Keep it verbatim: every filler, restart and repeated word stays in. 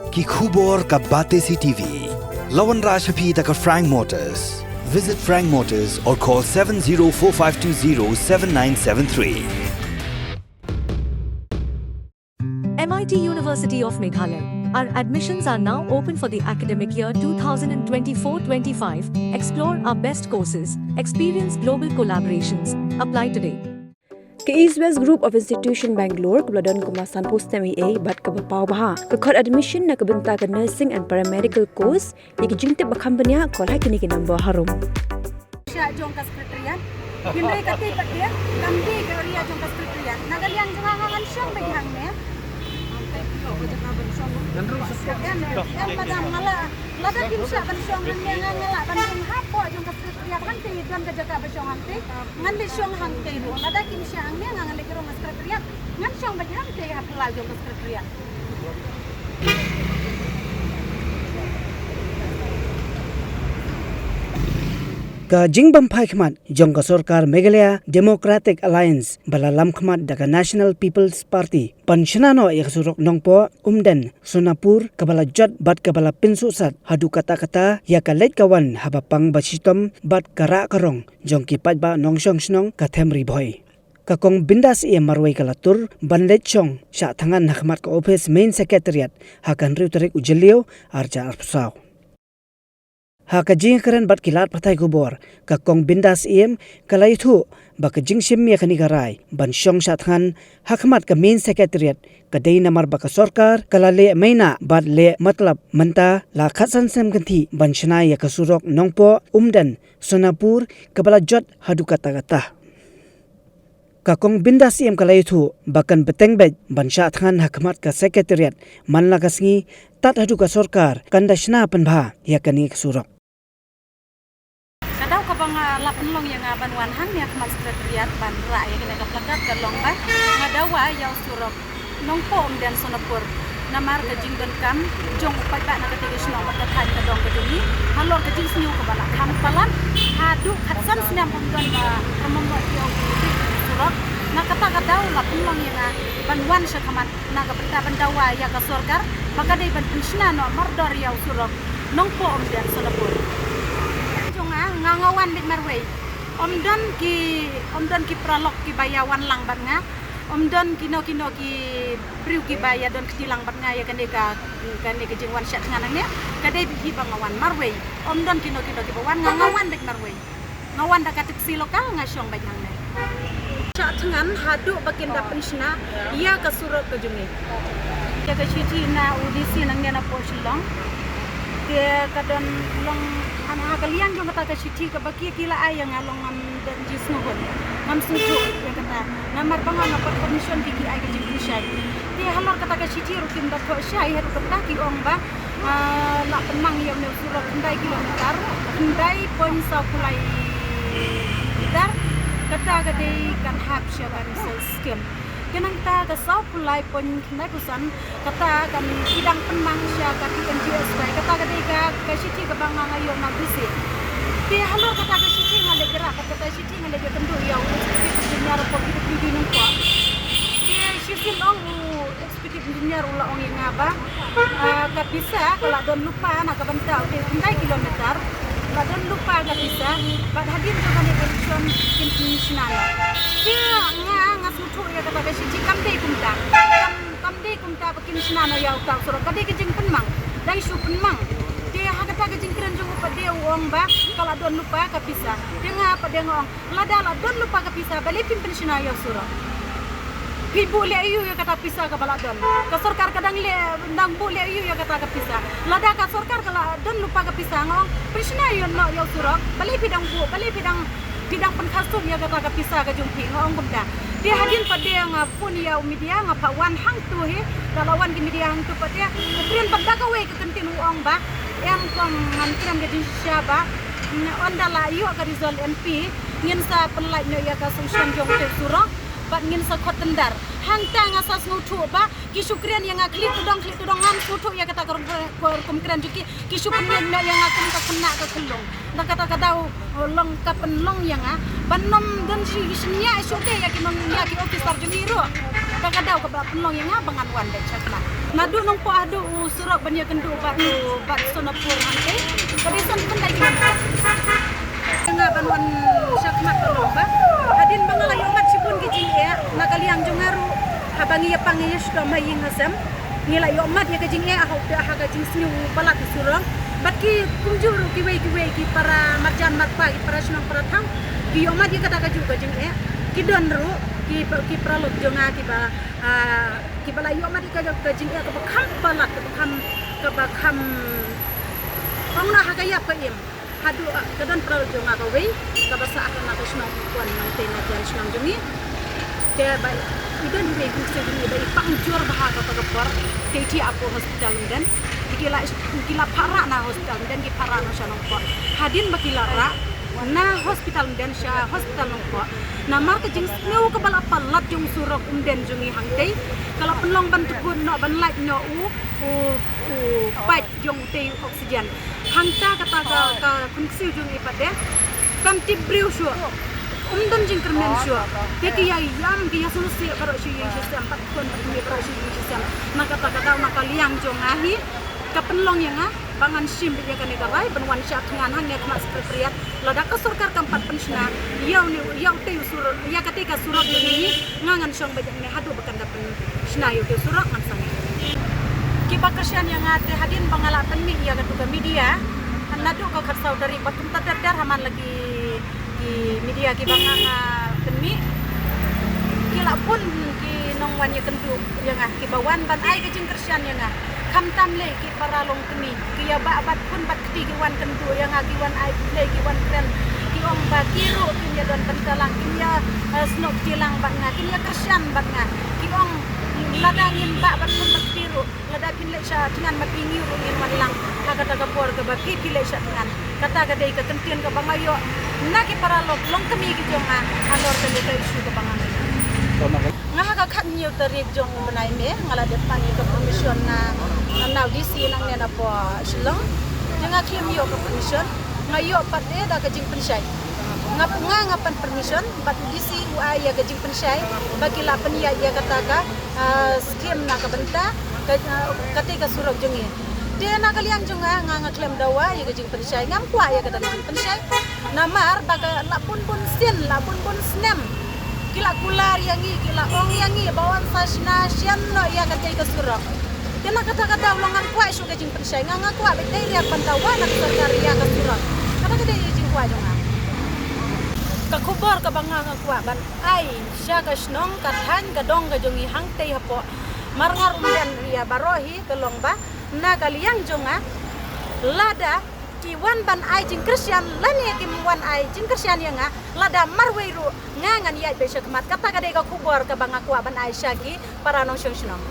Ki khubor ka Batesi T V. La wanrah sha phi da ka Frank Motors. Visit Frank Motors or call seven zero four five two zero seven nine seven three. M I T University of Meghalaya. Our admissions are now open for the academic year two thousand twenty-four twenty-five. Explore our best courses, experience global collaborations. Apply today. Ka East West Group of Institution Bangalore kaba la don kumba sanphew snem eiei bad kaba paw bha ka khot admission na ka bynta ka nursing and paramedical course. Ïa ki jingtip ba kham bniah, call ha kine ki number harum. Sha jong ka secretariat. Hynrei kata pat de kam dei ka area jong ka secretariat. Na ka liang jong nga ngan shong beit hangne. Em, em, madam, nga la, lada kim shah ban shong hangne, nga, nga lah ban shong hapoh jong ka secretariat hangtei, don ka jaka ba shong hangtei. Ngan leit shong hangtei ruh. Lada kim shah hangne, nga ngan leit rung ha secretariat. Ngan shong beit hangtei ha phyllaw jong ka secretariat. Ka jingbymphai khmat jong ka sorkar Meghalaya Democratic Alliance ba la lam khmat da ka National People's Party ban shna noh ïa ka surok Nongpoh Umden Sonapur kaba la jot bad kaba la pynsuhsat haduh katta katta ïa ka leit ka wan haba pang ba shitom bad ka rah ka rong jong ki paidbah nongshong shnong ka them Ri Bhoi. Ka Kong Bindas Syiem marwei ka la tur ban leit shong shah thngan ha khmat ka ophis Main Secretariat ha ka hynriew tarik u Jylliew arhajar arphew saw. Ha ka jingkren bad ki lad pathai khubor, ka Kong Bindas Syiem ka la ïathuh ba ka jingshim ïa kane ka rai ban shong shah thngan ha khmat ka Main Secretariat ka dei namar ba ka sorkar ka la leh maïnah bad leh matlab mynta la khatsan snem kynthih ban shna ïa ka surok Nongpoh Umden Sonapur kaba la jot haduh katta katta. Ka Kong Bindas Syiem ka la ïathuh ba kan bteng beit ban shah thngan ha khmat ka Secretariat man la ka sngi tad haduh ka sorkar kan da shna pynbha ïa kane ka surok. Ka daw kaba nga la pynlong ïa nga ban wan hangne ha khmat Secretariat ban rah ïa kane ka placard ka long ba nga dawa ïa u surok Nongpoh Umden Sonapur. Namar ka jingdonkam jong u paidbah na katei ka shnong bad ka thaiñ ka dong ka jong ngi halor ka jingsniew kaba la kham palat haduh khatsan snem ym don ba pynmong ïa u surok. Na kata ka daw la pynlong ïa nga ban wan sha khmat na ka bynta ban dawa ïa ka sorkar ba ka dei ban pynshna noh mardor ïa u surok Nongpoh Umden Sonapur. Jong nga, nga, nga wan beit marwei. Ym don ki, ym don ki paralok kiba ïa wan lang bad nga. Ym don kino kino ki briew kiba ïa don kti lang bad nga ïa kane ka, kane ka jingwan shah thngan hangne. Ka dei beit hi ba nga wan marwei. Ym don kino kino kiba wan, nga, nga wan beit marwei. Nga wan da ka taxi local, nga shong beit hangne. Shah thngan haduh ba kin da pynshna ïa ka surok ka jong ngi. Ïa ka shithi na u D C nangne na poh Shillong. Te ka don long ha, ha ka liang jong kata ka shithi kaba ki, ki la ai ïa nga long ngam don jingsngewhun. Ngam sngewthuh ïa kata. Namar ba nga, nga pat commission ki, ki ai ka jingpynshai. Te halor kata ka shithi ruh kim da thoh shai haduh katta, ki ong ba, ah, la pynmang ïa une u surok khyndai kilometer, khyndai point saw phew lai meter. Kata ka dei kan hap sha ka resource scheme. Te nangta ka saw phew lai point khyndai phew san, kata kan, ki dang pynmang sha ka P M G S Y. Kata ka dei ka, ka shithi kaba nga, nga ïoh na D C. Te halor kata ka shithi nga leit ïarap, kata ka shithi nga leit ïakynduh ïa u executive engineer hapoh P W D Nongpoh. Te shisien ong u executive engineer u la ong ïa nga ba, ah, ka pisa ka la don lypa na ka bynta u te khyndai kilometer. La don lypa ka pisa, bad hadien jong kane ka election kin, kin shna noh. Te nga, nga sngewthuh ïa kata ka shithi, kam dei kumta. Kam, kam dei kumta ba kin shna noh ïa uta u surok. Ka dei ka jingpynmang. Dang shu pynmang. Te ha kata ka jingkren jong u pat de u ong ba ka la don lypa ka pisa. Te nga pat de nga ong, lada la don lypa ka pisa, balei phim pynshna ïa u surok? Phi buh leh aïu ïa kata pisa kaba la don? Ka sorkar ka dang leh, dang buh leh aïu ïa kata ka pisa? Lada ka sorkar ka la don lypa ka pisa, nga ong pynshna ïa noh ïa u surok, balei phi dang buh, balei phi dang, phi dang pynkha sut ïa kata ka pisa ka jong phi, nga ong kumta. Te hadien pat de nga phone ïa u media, nga phah wan hangto hi, da la wan ki media hangto pat de, u kren pat da kawei ka kyntien u ong ba, em kong ngan kren ka jingshisha ba, mm, ynda la ïoh ka result M P, ngin sa pynlait noh ïa ka sanction jong u te u surok, bad ngin sa khot tender. Hangta nga sa sngewthuh ba ki shu kren ïa nga khlieh tudong khlieh tudong, ngam sngewthuh ïa kata ka rukom, ka rukom kren jong ki, ki shu pynïeng noh ïa nga kum ka khynnah ka khyllung. Na kata ka daw, oh, long ka pynlong ïa nga ban ym don shi, shi nia shu te ïa ki nong, ïa ki officer jong ngi ruh. Kata ka daw kaba pynlong ïa nga ba ngan wan beit sha khmat. Naduh Nongpoh haduh u surok ban ïakynduh bad u bad Sonapur hangtei. Ka dei san pynlait ngan. Nga ban wan shakhmat ka long ba hadien ba nga la ïohmat shibun ki jingeh na ka liang jong nga ruh, haba ngi ïapang ïa sdom ha ïing ha sem, ngi la ïohmat ïa ka jingeh ha u te ha ka jingsniew palat u surok. Bad ki kumjuh ruh kiwei kiwei ki para marjan marpa, ki para shnong para thaw, ki ïohmat ïa kata kajuh ka jingeh. Ki don ruh ki, ki paralok jong nga kiba, ah, kiba la ïohmat ïa ka, ka jingeh kaba kham palat, kaba kham, kaba kham ong na ha ka ïap ka im. Haduh, ah, ka don paralok jong nga kawei kaba sah ha na ka shnong Pukon, nangta na jan shnong jong ngi. Te ba i don iwei i kynthei jong ngi ba i pang jur bha ha kata ka por, te i thiah hapoh hospital Umden. Te ki la, ki la phah rah na hospital Umden, ki phah rah noh sha Nongpoh. Hadien ba ki la rah na hospital Umden sha hospital Nongpoh, namar ka jingsniew kaba la palat jong u surok Umden jong ngi hangtei, ka la pynlong ban tbut noh, ban lait noh u, u, u pipe jong utei u oxygen. Hangta kata ka, ka khun ksiew jong ngi pat de kam tip briew shuh, um don jingkyrmen shuh. Te ki ïa ïam, ki ïa sngewsih baroh shi ïing shi sem, bad khun bad kmie baroh shi ïing shi sem. Na kata ka daw, na ka liang jong nga hi, ka pynlong ïa nga ba ngan shim beit ïa kane ka rai ban wan shah thngan hangne ha khmat Secretariat. Lada ka sorkar kam pat pynshna ïa une, ïa utei u surok, ïa katei ka surok jong ngi, nga ngan shong beit hangne haduh ba kan da pynshna ïa utei u surok, ngan sangeh. Kiba kyrshan ïa nga te hadien ba nga la pynmih ïa katu ka media naduh ka khatsaw tarik bad kumta ter ter ha man la ki, ki media kiba nga, nga pynmih, ki la bun ki nongwan ïakynduh ïa nga, kiba wan ban ai ka jingkyrshan ïa nga. Khamtam lei ki para longkmie, ki ïa bah bad khun bad kti, ki wan kynduh ïa nga, ki wan ai khublei, ki wan kren, ki ong ba ki ruh kin ïa don bynta lang, kin ïa, eh, snoh kti lang bad nga, kin ïa kyrshan bad nga. Ki ong lada ngin bah bad khun bad kti ruh, lada phin leit shah thngan ma phi, ngi ruh ngin wan lang ha kata ka por kaba phi, phi leit shah thngan. Kata ka dei ka kyntien kaba nga ïoh na ki para lok longkmie ki jong nga halor kane ka issue kaba nga nga ha ka khathynñiew tarik jong u bnai May, nga la dep pan ïa ka permission na, na u D C nangne napoh Shillong. Te nga khlem ïoh ka permission, nga ïoh pat de da ka jingpynshai. Nga, nga, nga pan permission bad u D C u ai ïa ka jingpynshai ba ki la pynïaid ïa kata ka, ah, scheme na ka bynta ka, ah, katei ka surok jong ngi. Te na ka liang jong nga, nga, nga khlem dawa ïa ka jingpynshai, ngam kwah ïa kata ka jingpynshai. Namar ba ka la bun bun sien, la bun bun snem ki la kular ïa ngi, ki la ong ïa ngi ba wan sa shna shen noh ïa katei ka surok. Te na kata ka daw long ngam kwah shuh ka jingpynshai, nga, nga kwah beit dei riak ban dawa na ka sorkar ïa ka surok. Kata ka dei ka jingkwah jong nga. Ka khubor kaba nga, nga kwah ban ai sha ka shnong, ka thaiñ, ka dong ka jong ngi hangtei hapoh Marngar, Umden, ïa baroh hi, ka long ba na ka liang jong nga, lada ki wan ban ai jingkyrshan lane kim wan ai jingkyrshan ïa nga, lada marwei ruh nga ngan ïaid beit sha khmat. Kata ka dei ka khubor kaba nga kwah ban ai sha ki para nongshong shnong.